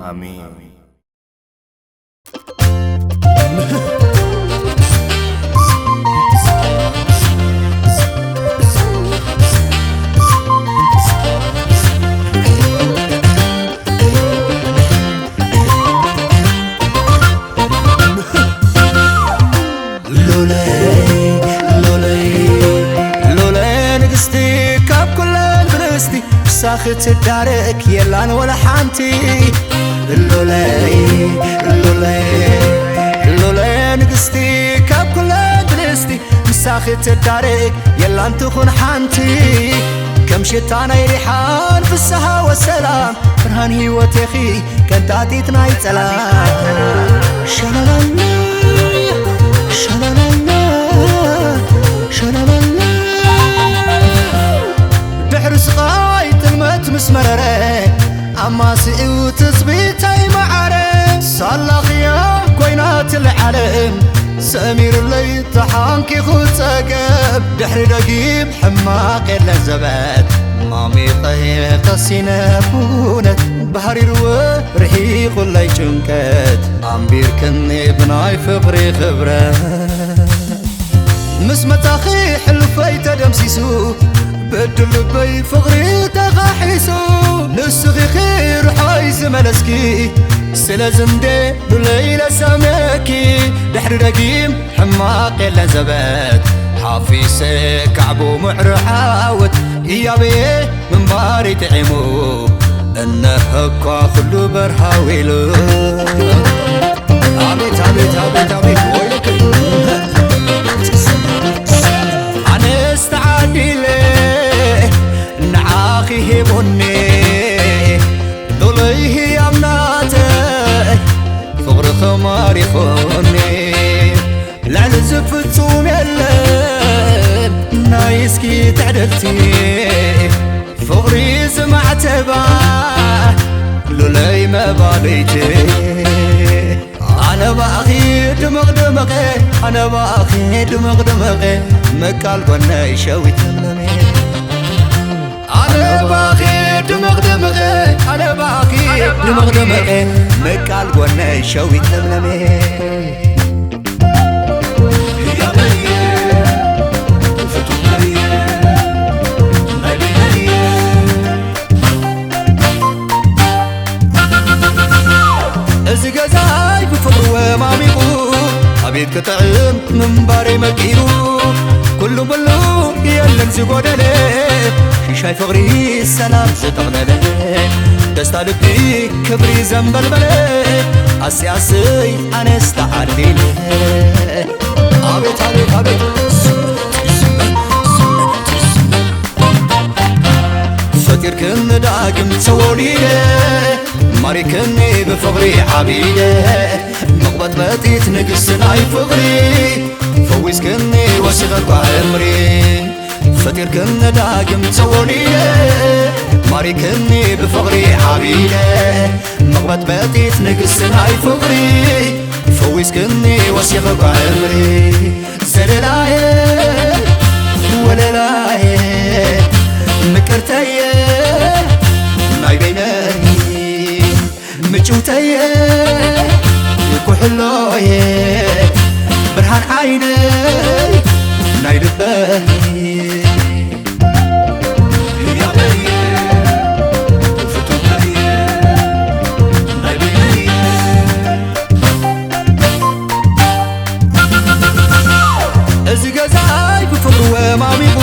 ኣሜን። ሎለይ ሎለይ ሎለይ ንግስቲ ካብ ኩለን ብልስቲ ምሳኺ ትዳረግ የላን ወላ ሓንቲ። ሎለይ ሎለይ ሎለይ ንግስቲ ካብ ኩለን ብልስቲ ምሳኺ ትዳረግ የላን ትኹን ሓንቲ። ከም ሽታ ናይ ሪሓን ፍስሃ ወሰላም ብርሃን ህይወቴኺ ቀንጣጢት ናይ ጸላም። ሸላላላ፣ ሸላላላ፣ ሸላላላ። ድሕሪ ስቓይ ጥልመት ምስ መረረ፣ ኣማስኡ ትጽቢተይ መዓረ። ሳላኽያ ኮይናትለይ ዓለም፣ ሰሚሩለይ ተሓንኪኹ ጸገም። ድሕሪ ደጊም ሕማቕ የለን ዘበት፣ ማሚቐ ቀሲነ ኩነት። ባሕሪርወ ርሒቑለይ ጭንቀት፣ ኣንቢርክኒ ብናይ ፍቕሪ ክብረት። ምስ መጻኺ ሕሉፈይ ተደምሲሱ፣ ብድል ልበይ ፍቕሪ ተኻሒሱ። ንስኺ ርሖይ ዝመለስኪ፣ ስለዚ እንዴ ሉለይ ለሰምየኪ። ድሕሪ ደጊም ሕማቕ የለን ዘበት፣ ሓፊሰ ካዕቡ ምዕሩ ዓወት። እያበየ ምንባሪ ጥዒሙ፣ እነሀኳ ኩሉ በርሃው ኢሉ። ኣቤት፣ ኣቤት፣ ኣቤት፣ ኣቤት፣ ወይለከ። ኣነስ ተዓዲለ፣ ንዓኺ ሂቡኒ፣ ዶለይ ህያብ ናተይ፣ ፍቕርኺ ማሪኹኒ። ልዕሊ ዝፍጹም የለን ናይ እስኪ ትዕድልቲ፣ ፍቕሪ ዝማዕተባ ሉለይ መባልይቲ። ኣነ ብኣኺ ድምቕ ድምቐ፣ ኣነ ብኣኺ ድምቕ ድምቐ፣ ምቃል ጎነይ ሸዊት ለምለሜ። ኣነ ብኣኺ ድምቕ ድምቐ፣ ኣነ ብኣኺ ድምቕ ድምቐ፣ ምቃል ጎነይ ሸዊት ለምለሜ። እዚ ገዛይ ብፍቕሩ ወማሚቑ፣ ኣቤት ክጥዕም ምንባረይ መቂሩ። ኩሉ ምሉ የለን ዝጎደለ፣ ሽሻይ ፍቕሪ ሰላም ዝጠቕለለ። ደስታ ልቢ ክብሪ ዘንበልበለ፣ ኣሰይ ኣሰይ ኣነስ ተዓዲለ። ኣቤት ኣቤት ኣቤት፣ ፈጢርክኒ ዳግም ተወሊደ፣ ማሪክኒ ብፍቕሪ ዓቢደ። መቕበጥበጢት ንግስቲ ናይ ፍቕሪ፣ ፈዊስክኒ ወሲኸኳ ዕምሪ። ፈጢርክኒ ዳግም ተወሊደ፣ ማሪክኒ ብፍቕሪ ዓቢደ። መቕበጥበጢት ንግስቲ ናይ ፍቕሪ፣ ፈዊስክኒ ወሲኸኳ ዕምሪ። ዘለላየ ወለላየ ምቅርተየ ናይ በይነይ ምጭውተየ ኩሕሎየ ብርሃን ዓይነይ ናይ ልበይ። እዚ ገዛይ ብፍቕሩ ወማሚቑ፣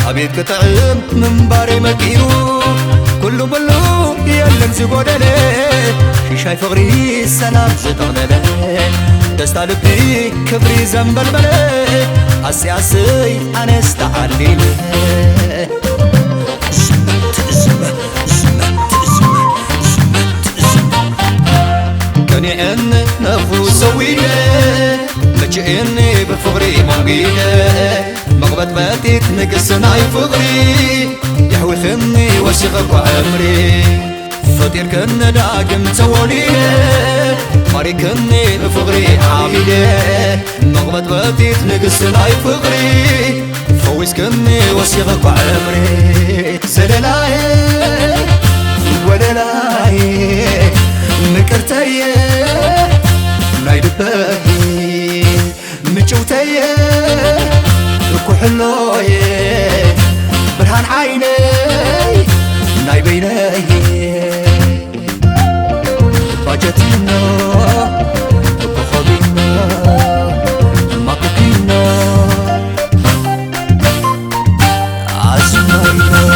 ኣቤት ክጥዕም ምንባረይ መቂሩ። ኩሉ ምሉ የለን ዝጎደለ፣ ሽሻይ ፍቕሪ ሰላም ዝጠቕለለ። ደስታ ልቢ ክብሪ ዘንበልበለ፣ ኣሰይ ኣሰይ ኣነስ ተዓሊለ። ከኒዐኒ ነፉ ሰዊደ፣ መችእኒ ብፍቕሪ መንጊደ። መቕበጥበጢት ንግስቲ ናይ ፍቕሪ፣ የሕዊኽኒ ወሲኸኳ ዕምሪ። ፈጢርክኒ ዳግም ተወሊደ፣ ማሪክኒ ብፍቕሪ ዓቢደ። መቕበጥበጢት ንግስቲ ናይ ፍቕሪ፣ ፈዊስክኒ ወሲኸኳ ዕምሪ። ዘለላየ ወለላየ ኢለየ ባጀቲኖ ኮኾቢኖ ማኩኪኖ ኣዝማሪኖ